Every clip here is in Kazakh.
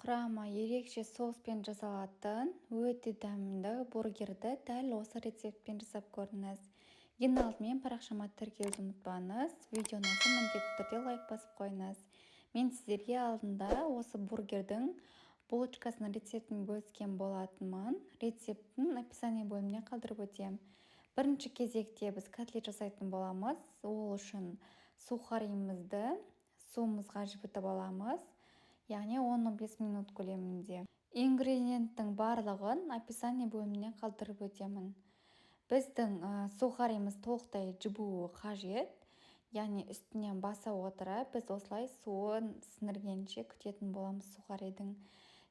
Құрамы ерекше соуспен жасалатын өте дәмді бургерді дәл осы рецептпен жасап көріңіз. Ең алдымен парақшама тіркелуді ұмытпаңыз. Видео ұнаса, міндетті түрде лайк басып қойыңыз. Мен сіздерге алдында осы бургердің булочкасының рецептін бөліскен болатынмын. Рецептін описание бөліміне қалдырып өтемін. Бірінші кезекте біз котлет жасайтын боламыз. Ол үшін сухаримізді суымызға жібітіп аламыз, яғни 10-15 минут көлемінде. Ингредиенттің барлығын описание бөліміне қалдырып өтемін. Біздің сухариміз толықтай жібуі қажет, яғни үстінен баса отыра, біз осылай суын сіңіргенше күтетін боламыз сухаридің.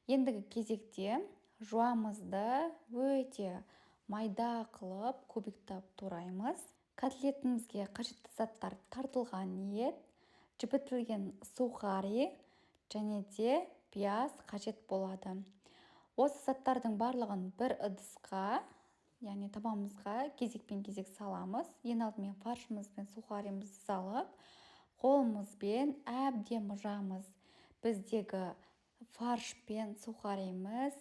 Ендігі кезекте жуамызды өте майда қылып, кубиктап тураймыз. Котлетімізге қажетті заттар: тартылған ет, жібітілген сухари және де пияз қажет болады. Осы заттардың барлығын бір ыдысқа, яғни табамызға кезекпен кезек саламыз. Ең алдымен фаршымыз бен сухаримізді салып, қолымызбен әбден мыжамыз. Біздегі фарш пен сухариміз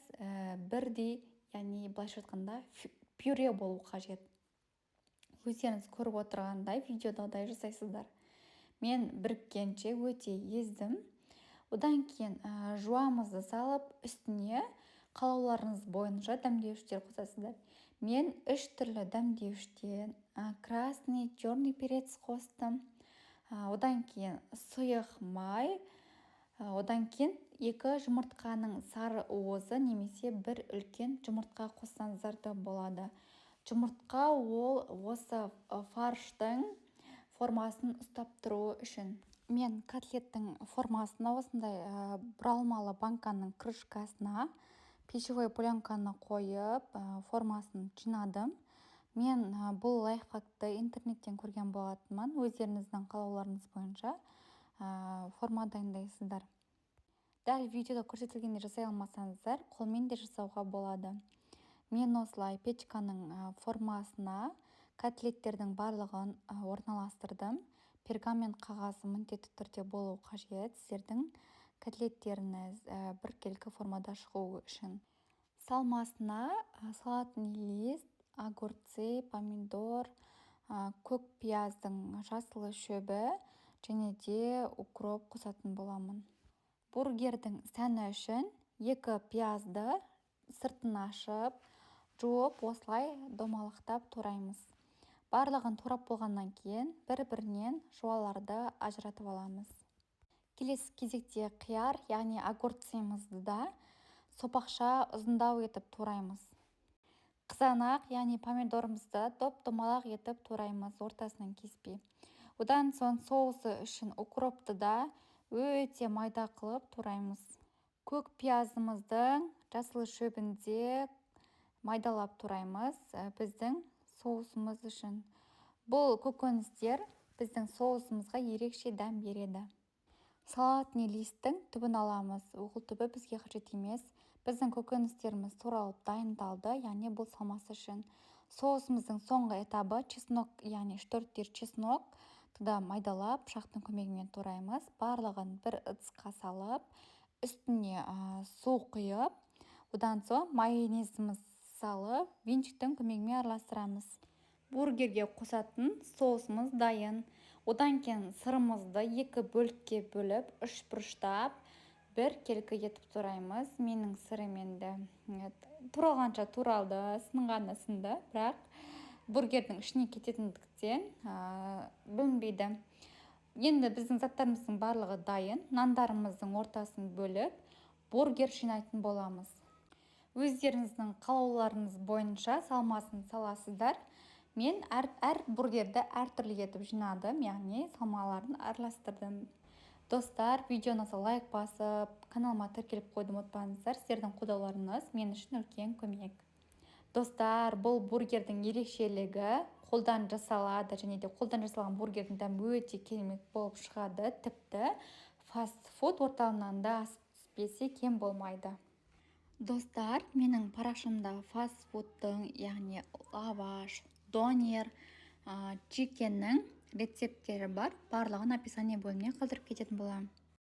бірдей, яғни былайша айтқанда, пюре болу қажет. Өздеріңіз көріп отырғандай, видеодағыдай жасайсыздар. Мен біріккенше өте ездім. Одан кейін жуамызды салып, үстіне қалауларыңыз бойынша дәмдеуіштер қосасыздар. Мен үш түрлі дәмдеуіштен, красный, черный перец қостым, одан кейін сұйық май, одан кейін екі жұмыртқаның сары уызы немесе бір үлкен жұмыртқа қоссаңыздар да болады. Жұмыртқа ол осы фарштың формасын ұстап тұруы үшін. Мен котлеттің формасына осындай бұралмалы банканың крышкасына пищевой пленканы қойып, формасын жинадым. Мен бұл лайфхакты интернеттен көрген болатынмын. Өздеріңіздің қалауларыңыз бойынша форма дайындайсыздар. Дәл видеода көрсетілгендей жасай алмасаңыздар, қолмен де жасауға болады. Мен осылай печканың формасына котлеттердің барлығын орналастырдым. Пергамент қағазы міндетті түрде болуы қажет, сіздердің котлеттеріңіз біркелкі формада шығуы үшін. Салмасына салатный лист, огурцы, помидор, көк пияздың жасыл шөбі және де укроп қосатын боламын. Бургердің сәні үшін екі пиязды сыртын ашып, жуып, осылай домалақтап тураймыз. Барлығын турап болғаннан кейін, бір-бірінен жуаларды ажыратып аламыз. Келесі кезекте қияр, яғни огурцымызды да сопақша ұзындау етіп тураймыз. Қызанақ, яғни помидорымызды доп домалақ етіп тураймыз, ортасынан кеспей. Одан соң соусы үшін укропты да өте майда қылып тураймыз. Көк пиязымыздың жасыл шөбін де майдалап тураймыз біздің соусымыз үшін. Бұл көкөністер біздің соусымызға ерекше дәм береді. Салатный листтің түбін аламыз, ол түбі бізге қажет емес. Біздің көкөністеріміз туралып дайындалды, яғни бұл салмасы үшін. Соусымыздың соңғы этабы чеснок, яғни 3-4 түйір чеснок да майдалап, пышақтың көмегімен тураймыз. Барлығын бір ыдысқа салып, үстіне су құйып, одан соң майонезімізді салып, венчиктің көмегімен араластырамыз. Бургерге қосатын соусымыз дайын. Одан кейін сырымызды екі бөлікке бөліп, үш бұрыштап, біркелкі етіп тураймыз. Менің сырым енді туралғанша туралды, сынғаны сынды, бірақ бургердің ішіне кететіндіктен, білінбейді. Енді біздің заттарымыздың барлығы дайын. Нандарымыздың ортасын бөліп, бургер жинайтын боламыз. Өздеріңіздің қалауларыңыз бойынша салмасын саласыздар. Мен әр бургерді әртүрлі етіп жинадым, яғни салмаларын араластырдым. Достар, видео ұнаса, лайк басып, каналыма тіркеліп қоюды ұмытпаңыздар. Сіздердің қолдауларыңыз мен үшін үлкен көмек. Достар, бұл бургердің ерекшелігі қолдан жасалады және де қолдан жасалған бургердің дәмі өте керемет болып шығады, тіпті фастфуд орталығынан да асып түспесе, кем болмайды. Достар, менің парақшамда фастфудтың, яғни лаваш, донер, чикеннің рецепттері бар. Барлығын описание бөліміне қалдырып кететін боламын.